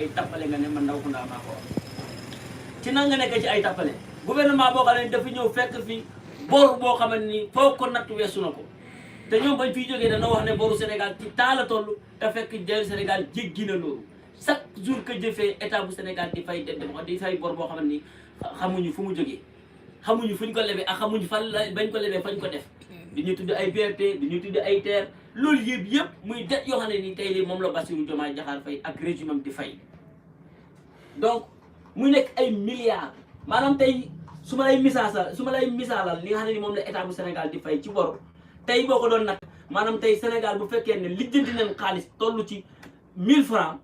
ay tappale nga ne man ndaw ko ndaa maa ko ci nan nga nekk ci ay tappale gouvernement boo xam ne dafa ñëw fekk fi bor boo xamante ni foo ko natt weesu na ko te ñoom bañ fiy jógee dana wax ne boru Sénégal ci taala toll te fekk jël Sénégal jéggi na loolu chaque jour que jëfee état bu Sénégal di fay di fay bor boo xamante ni xamuñu fu mu jógee xamuñu fuñ ko lebee ak xamuñu fan la bañ ko lebee fañ ko def di ñu tudd ay BRT di ñu tudd ay TER loolu yëpp muy det yoo xam ne ni tey lii moom la Bassirou Diomaye Diakhar Faye ak régime am di fay donc mu nekk ay milliards maanaam tey su ma lay misaalal li nga xam ne ni moom la état bu Sénégal di fay ci bor tey boo ko doon nag maanaam tey Sénégal bu fekkee ne lijjanti nañ xaalis toll ci 1000 francs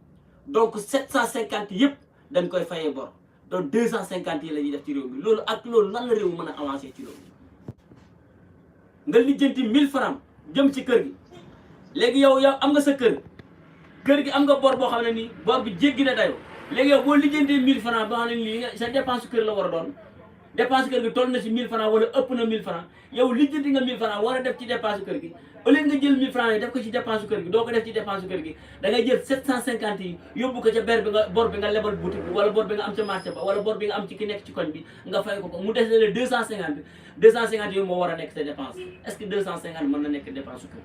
donc 750 yëpp dañ koy fayee bor donc 250 yi la ñuy def ci réew mi loolu ak loolu nan la réew mën a avancer ci loolu nga lijjanti 1000 francs jëm ci kër gi léegi yow am nga sa kër gi am nga bor boo xam ne nii bor bi jéggi na dayoo léegi yow boo lijjantee 1000 francs boo xam ne nii sa dépense kër la war a doon dépense kër gi toll na si 1000 francs wala ëpp na 1000 francs yow lijjanti nga 1000 francs war a def ci dépense kër gi au lieu nga jël 1000 francs yi def ko ci dépense kër gi doo ko def ci dépense kër gi da ngay jël 750 yi yóbbu ko ca bor bi nga lebal boutique bi wala bor bi nga am ca marché ba wala bor bi nga am ci ki nekk ci koñ bi nga fay ko mu des le 250 yooyu moo war a nekk sa dépense est-ce que 250 mën na nekk dépense kër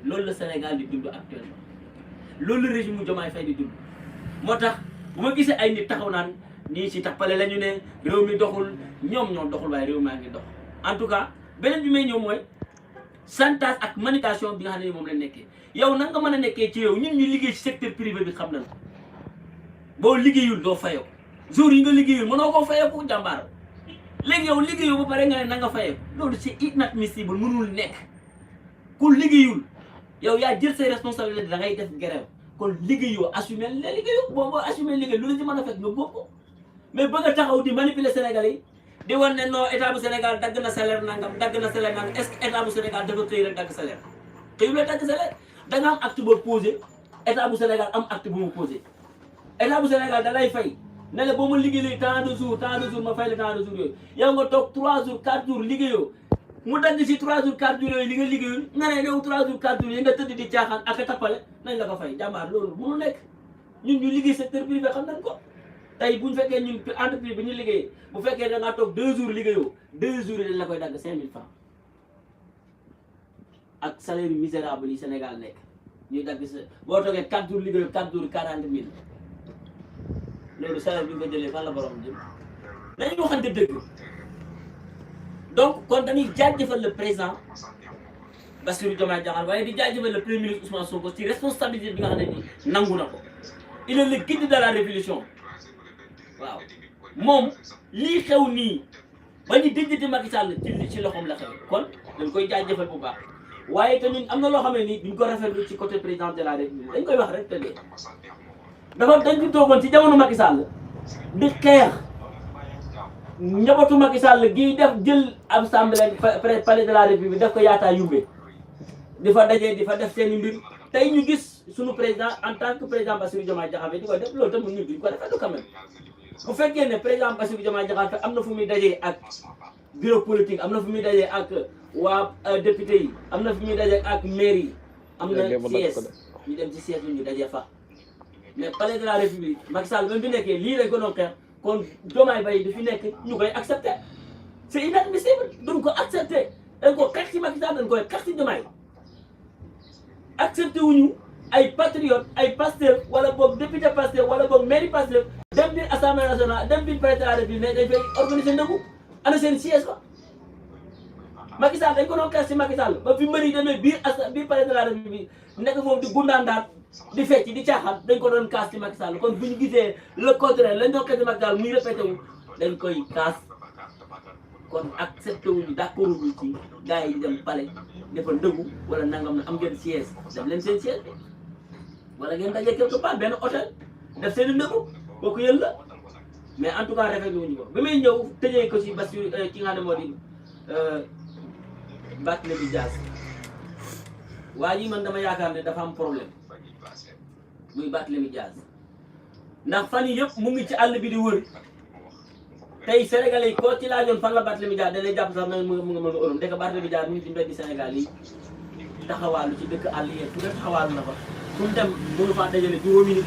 loolu la Sénégal di dund actuellement loolu la régime Diomaye Faye di dund moo tax bu ma gisee ay nit taxaw naan nii ci tappale la ñu ne réew mi doxul ñoom ñoo doxul waaye réew maa ngi dox en tout cas beneen bi may ñëw mooy chantage ak manipulation bi nga xam ne moom la nekkee yow nan nga mën a nekkee ci yow ñun ñu liggéey ci secteur privé bi xam nañ ko boo liggéeyul doo fayoo jour yi nga liggéeyul mënoo koo fayoo ko jàmbaar léegi yow liggéeyoo ba pare nga ne na nga fayoo loolu c'est inadmissible mënul nekk ku liggéeyul yow yaa jël say responsabilités da ngay def grève kon liggéeyoo assumé la liggéeyoo boo assumé liggéey lu la ci mën a fekk nga góob ko mais bëgg a taxaw di manipuler Sénégalais yi di wan ne non état bu Sénégal dagg na salaire nangam est-ce que état bu Sénégal dafa xëy rek dagg salaire xëy la dagg salaire da nga am acte boo posé état bu Sénégal am acte bu mu posé état bu Sénégal da lay fay ne la boo ma liggéeyee tant de jours ma fay la tant de jours yooyu yow nga toog 3 jours 4 jours liggéeyoo mu dagg si 3 jours 4 jours yooyu li nga liggéeyul nga ne yow 3 jours 4 jours yi nga tëdd di caaxaan ak a tappale nañ la ko fay jàmbaar loolu mënu nekk ñun ñu liggéey secteur privé xam nañ ko tey bu ñu fekkee ñun entreprise bi ñu liggéeyee bu fekkee da ngaa toog 2 jours liggéeyoo 2 jours yi dañ la koy dagg 5000 francs ak salaire misérable yi Sénégal nekk ñuy dagg sa boo toogee 4 jours liggéeyoo 4 jours 40 000 loolu salaire bi nga jëlee fan la borom jëm dañuy waxante dëgg donc kon dañuy jaajëfal le président Bassirou Diomaye Diakhar waaye di jaajëfal le premier ministre Ousmane Sonko ci responsabilité bi nga xam ne nii nangu na ko il est le guide de la révolution waaw moom lii xew nii ba ñu déjjati Macky Sall ci loxoom la xew kon dañ koy jaajëfal bu baax waaye tamit am na loo xam ne nii duñ ko rafetlu ci côté président de la république dañ koy wax rek te dee dañ fi toogoon ci jamono Macky Sall di xeex njabootu Macky Sall gi def jël assemblée palais de la république def ko yaataa yumbe di fa dajee di fa def seen i mbir tey ñu gis suñu président en tant que président Bassirou Diomaye Diakhar Faye di ko def loolu tam ñun duñ ko rafetlu quand même bu fekkee ne président Bassirou Diomaye Diakhar Faye am na fu muy dajee ak bureau politique am na fu muy dajee ak waa député yi am na fu muy dajee ak maire yi am na siège ñu dem ci siège yi ñu dajee fa mais palais de la république Macky Sall même bi nekkee lii rek gënoon xeex kon Diomaye Faye du fi nekk ñu koy accepté c'est inadmissible duñ ko accepté dañ ko xeex ci Macky Sall dañ koy xeex ci Diomaye accepté wuñu ay patriote ay Pastef wala boog député Pastef wala boog mairie Pastef dem biir assemblée nationale dem biir palais de la république ne dañ fay organiser ndëgu ana seen siège ba Macky Sall dañ ko doon xeex ci Macky Sall ba fi mbëri demee biir palais de la république nekk foofu di gundaandaat di fecc di caaxaan dañ ko doon kaas ci Macky Sall kon bu ñu gisee le contraire lañ doon xeex ci Macky Sall muy répété wu dañ koy kaas kon accepté wuñu d'accord wuñu ci gars yi di dem palais defal ndëgu wala nangam na am ngeen siège def leen seen siège bi wala ngeen daje quelque part benn hôtel def seen i ndëgu kooku yël la mais en tout cas rafetlu wuñu ko bi may ñëw tëjee ko ci Bassirou ki nga xam ne moo di Barthélémy Dias waa ji man dama yaakaar ne dafa am problème muy Barthélémy Dias ndax fan yi yëpp mu ngi ci àll bi di wër tey Sénégalais yi koo ci laajoon fan la Barthélémy Dias da lay jàpp sax mu ngi mën a Europe ndeke Barthélémy Dias mu ngi ci mbeddi Sénégal yi taxawaalu ci dëkk àll yi fu ne taxawaalu na fa fu mu dem mënu faa dajale juróomi nit